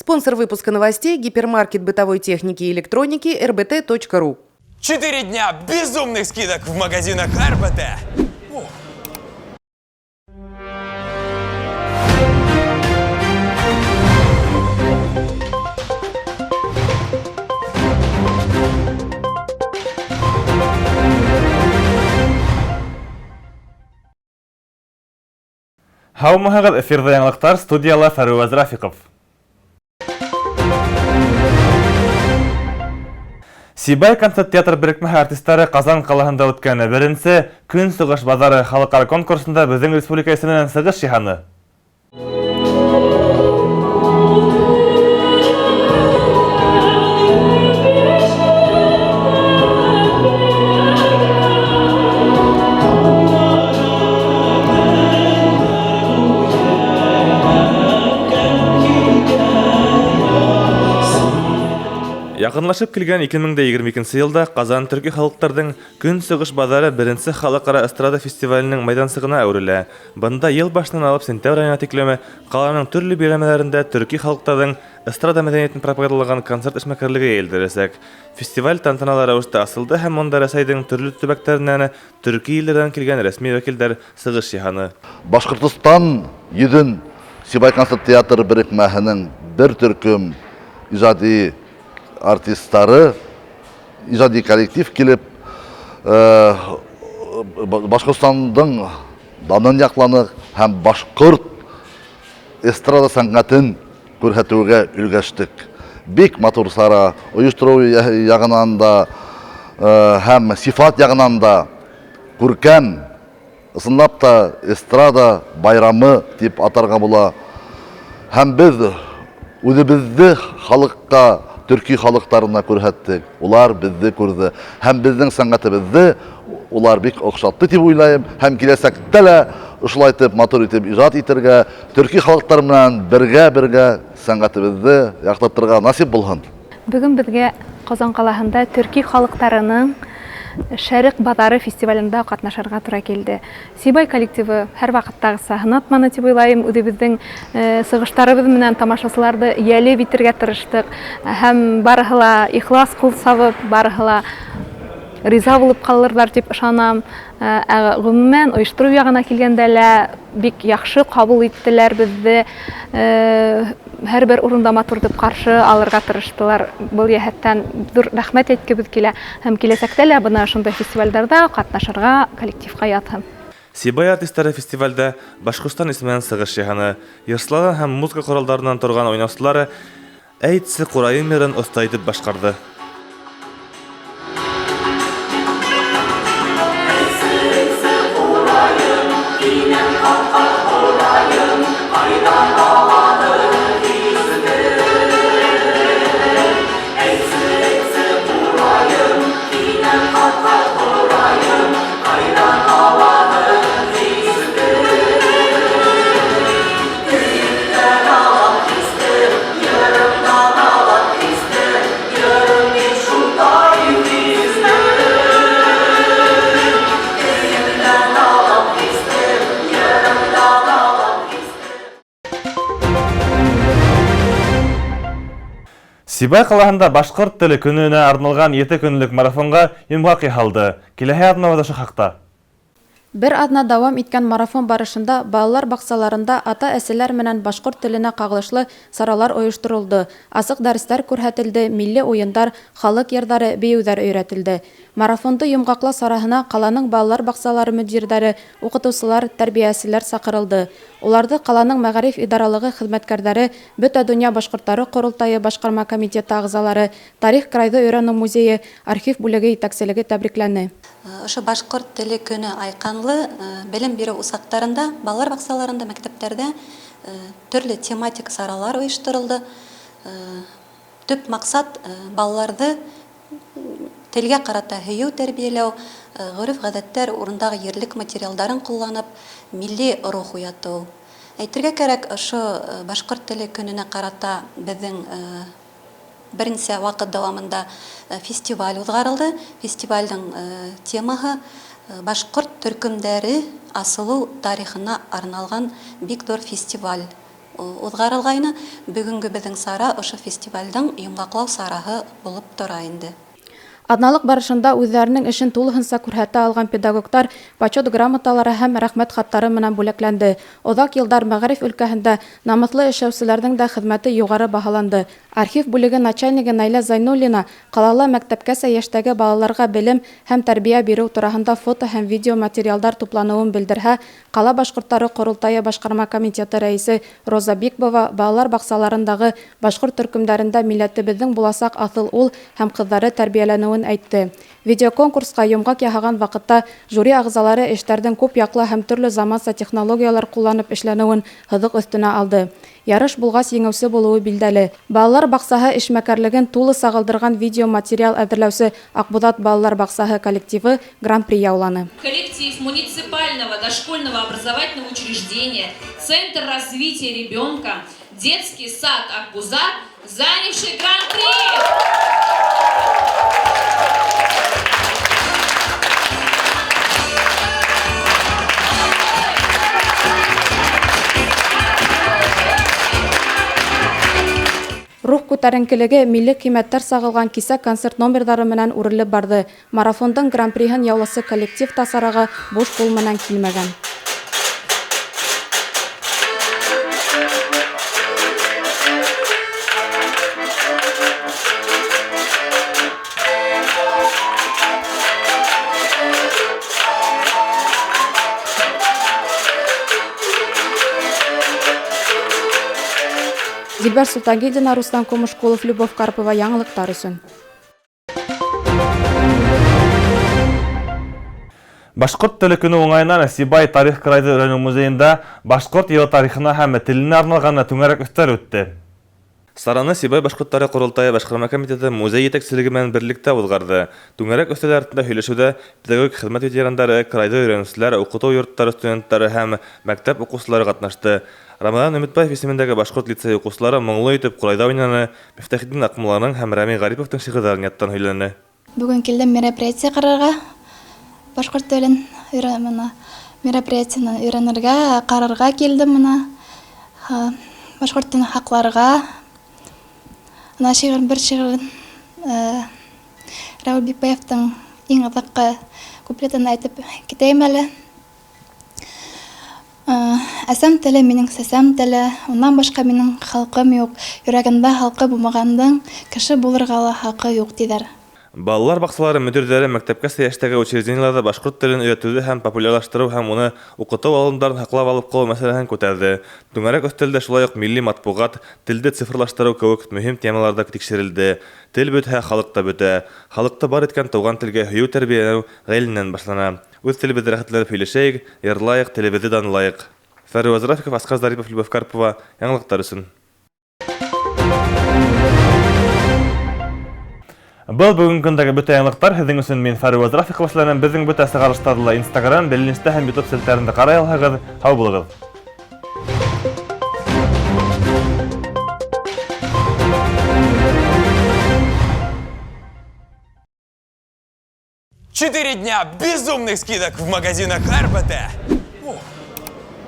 Спонсор выпуска новостей – гипермаркет бытовой техники и электроники rbt.ru. 4 дня безумных скидок в магазинах РБТ. Һаумыһығыҙ, эфирҙа яңылыҡтар, студияла Фәруаз Рафиҡов. Сибай концерт театр берекмәһе артистары Ҡазан ҡалаһында үткән беренсе Көнсығыш баҙары халыҡ-ара конкурсында беҙҙең республика исеменән сығыш яһаны. Яҡынлашып килгән 2022 йылда Ҡазан төрки халыҡтарҙың Көнсығыш баҙары беренсе халыҡ-ара эстрада фестиваленең майҙансығына әүерелә. Бында йыл башынан алып сентябрь айына тиклем ҡаланың төрлө биләмәләрендә төрки халыҡтарҙың эстрада мәҙәниәтен пропагандалаған концерт эшмәкәрлеге йәйелдерәсәк. Фестиваль тантаналы рәүештә асылды һәм унда Рәсәйҙең төрлө төбәктәренән, төрки илдәрҙән килгән рәсми вәкилдәр сығыш яһаны. Башҡортостан йөҙөн Сибай концерт театры берекмәһенең бер төркөм ижади артисттары, ижади коллектив килеп, Башҡортостандың данын яҡланыҡ һәм башҡорт эстрада сәнғәтен күрһәтеүгә өлгәштек. Бик матур сара, ойоштороу яғынан да һәм сифат яғынан да күркәм, ысынлап та эстрада байрамы тип атарға була. Һәм беҙ үҙебеҙҙе халыҡҡа, төрки халыҡтарына күрһәттек. Улар беҙҙе күрҙе. Һәм беҙҙең сәнғәтебеҙҙе улар бик оҡшатты тип уйлайым. Һәм киләсәктә лә ошолай итеп матур итеп ижад итергә, төрки халыҡтар менән бергә-бергә сәнғәтебеҙҙе яҡтыртырға насип булһын. Бөгөн беҙгә Ҡазан ҡалаһында төрки халыҡтарының Шәреҡ баҙары фестивалендә ҡатнашырға тура килде. Сибай коллективы һәр ваҡыттағыса һынатманы тип уйлайым. Үҙебеҙҙең сығыштарыбыҙ менән тамашасыларҙы йәлеп итергә тырыштыҡ. Һәм барыһы ла ихлас ҡул сабып, барыһы ла риза булып ҡалырҙар тип ышанам. Ә ғөмүмән, ойоштороу яғына килгәндә лә бик яҡшы ҡабул иттеләр беҙҙе. Һәр бер урында матур итеп ҡаршы алырға тырыштылар. Был йәһәттән ҙур рәхмәт әйткебеҙ килә. Һәм киләсәктә лә бына ошондай фестивалдәрҙә ҡатнашырға коллективҡа яҙһын. Сибай артистары фестивалдә Башҡортостан исеменән сығыш яһаны. Йырсыларҙан һәм музыка ҡоралдарынан торған уйнаусылар Әйтсе ҡурайым йырын оҫта итеп башҡарҙы. Сибай ҡалаһында башҡорт теле көнөнә арналған 7 көнлөк марафонға йомғаҡ яһалды. Киләһе аҙнабыҙ ошо хаҡта. Бер аҙна дауам иткән марафон барышында балалар баҡсаларында ата-әсәләр менән башҡорт теленә ҡағылышлы саралар ойошторолдо, асыҡ дәрестәр күрһәтелде, милли уйындар, халыҡ йырҙары, бейеүҙәр өйрәтелде. Марафонды йомғаҡлау сараһына ҡаланың балалар баҡсалары мөдирҙәре, уҡытыусылар, тәрбиәселәр саҡырылды. Уларҙы ҡаланың мәғариф идаралығы хеҙмәткәрҙәре, Бөтә донъя башҡорттары ҡоролтайы башҡарма комитеты ағзалары, тарих крайҙы өйрәнеү музейы, архив бүлеге етәкселеге тәбрикләне. Ошо башҡорт теле көнө айҡанлы белем биреү усаҡтарында, балалар баҡсаларында, мәктәптәрҙә төрлө тематик саралар ойошторолдо. Төп маҡсат балаларҙы телгә ҡарата һөйөү тәрбиәләү, ғөрөф-ғәҙәттәр, урындағы ерлек материалдарын ҡулланып, милли рух уятыу. Әйтергә кәрәк, ошо башҡорт теле көнөнә ҡарата беҙҙең бер нисә ваҡыт дауамында фестиваль уҙғарылды. Фестивалдең темаһы башҡорт төркөмдәре асылыу тарихына арналған бик ҙур фестиваль Уҙғарылғайны. Бөгөнгө беҙҙең сара ошо фестивалдең йомғаҡлау сараһы булып тора инде. Аҙналыҡ барышында үҙҙәренең эшен тулыһынса күрһәтә алған педагогтар почет грамоталары һәм рәхмәт хаттары менән бүләкләнде. Оҙаҡ йылдар мәғариф өлкәһендә намыҫлы эшләүселәрҙең дә хеҙмәте юғары баһаланды. Архив бүлеге начальнигы Наилә Зайнуллина ҡалала мәктәпкәсә йәштәге балаларға белем һәм тәрбиә биреү тураһында фото һәм видео материалдар тупланыуын белдерһә, ҡала башҡорттары ҡоролтайы башҡарма комитеты рәйесе Роза Бикбова балалар баҡсаларындағы башҡорт төркөмдәрендә милләтебеҙҙең буласаҡ аҫыл ул һәм ҡыҙҙары тәрбиәләнеүен әйтте. Видеоконкурсҡа йомғаҡ яһаған ваҡытта жюри ағзалары эштәрҙең күп яҡлы һәм төрлө заманса технологиялар ҡулланып эшләнеүен һыҙыҡ өҫтөнә алды. Ярыш булғас еңеүсе булыуы билдәле. Балалар баҡсаһы эшмәкәрлеген тулы сағылдырған видеоматериал әҙерләүсе Аҡбуҙат балалар баҡсаһы коллективы гран-при яуланы. Коллектив муниципального дошкольного образовательного учреждения Центр развития ребенка, детский сад Акбузат, занявший гран-при! Рух күтәренкелеге милли ҡиммәттәр сағылған кисә концерт номерҙары менән үрелеп барҙы. Марафондың гран-приһын яуласы коллектив та сараға буш ҡул менән килмәгән. Дилбәр Султангилдина, Руслан Комышҡулов, Любовь Карпова, яңылыҡтар өсөн. Башҡорт теле көнө уңайынан Сибай тарих крайҙы өйрәнеү музейында башҡорт йылы тарихына һәм теленә арналған түңәрәк өҫтәл үтте. Сараны Сибай башҡорттары ҡоролтайы башҡарма комитеты музей етәкселеге менән берлектә уҙғарҙы. Түңәрәк өҫтәл артында һөйләшеүҙә педагогик хеҙмәт ветерандары, крайҙы өйрәнеүселәр, уҡытыу йорттары студенттары һәм мәктәп уҡыусылары ҡатнашты. Рамаҙан Өмөтбаев исемендәге башҡорт лицей уҡыусылары моңло итеп ҡурайҙа уйнаны, Мифтахетдин Аҡмулланың һәм Рәми Ғариповтың шиғырҙарын яттан һөйләне. Бөгөн килдем мероприятие ҡарарға, башҡорт телен мероприятияны өйрәнергә, ҡарарға килдем мына. Башҡорт телен һаҡларға. Ана шиғыр, бер шиғырын Рауил Бикбаевтың иң аҙаҡҡы куплетын әйтеп китәйем әле. Әсәм теле минең сәсәм теле, унан башҡа минең халҡым юҡ, йөрәгендә халҡы булмағандың кеше булырға ла хаҡы юҡ, тиҙәр. Балалар баҡсалары мөдирҙәре мәктәпкәсә йәштәге учреждениеларҙа башҡорт телен өйрәтеүҙе һәм популярлаштырыу һәм уны уҡытыу алымдарын һаҡлап алып ҡалыу мәсьәләһен күтәрҙе. Түңәрәк өҫтәлдә шулай уҡ милли матбуғат, телде цифрлаштырыу кеүек мөһим темалар ҙа тикшерелде. Тел бөтһә, халыҡ та бөтә. Халыҡты бар иткән тыуған телгә һөйөү тәрбиәләнеү ғаиләнән башлана. Үҙ телебеҙҙе рәхәтләнеп һөйләшәйек, йырлайыҡ, телебеҙҙе данлайыҡ. Фәрүәз Рафиков, Асҡар Зарипов, Любовь Карпова, яңылыҡтар өсөн. Был бөгөнгө көндәге бөтә яңылыҡтар. Һеҙҙең өсөн мин Фәрүәз Рафиков эшләнәм. Беҙҙең бөтә сығарылыштарҙы ла Instagram, Белинстә һәм YouTube селтәрендә ҡарай алһағыҙ. Һау булығыҙ. 4 дня безумных скидок в магазинах РБТ.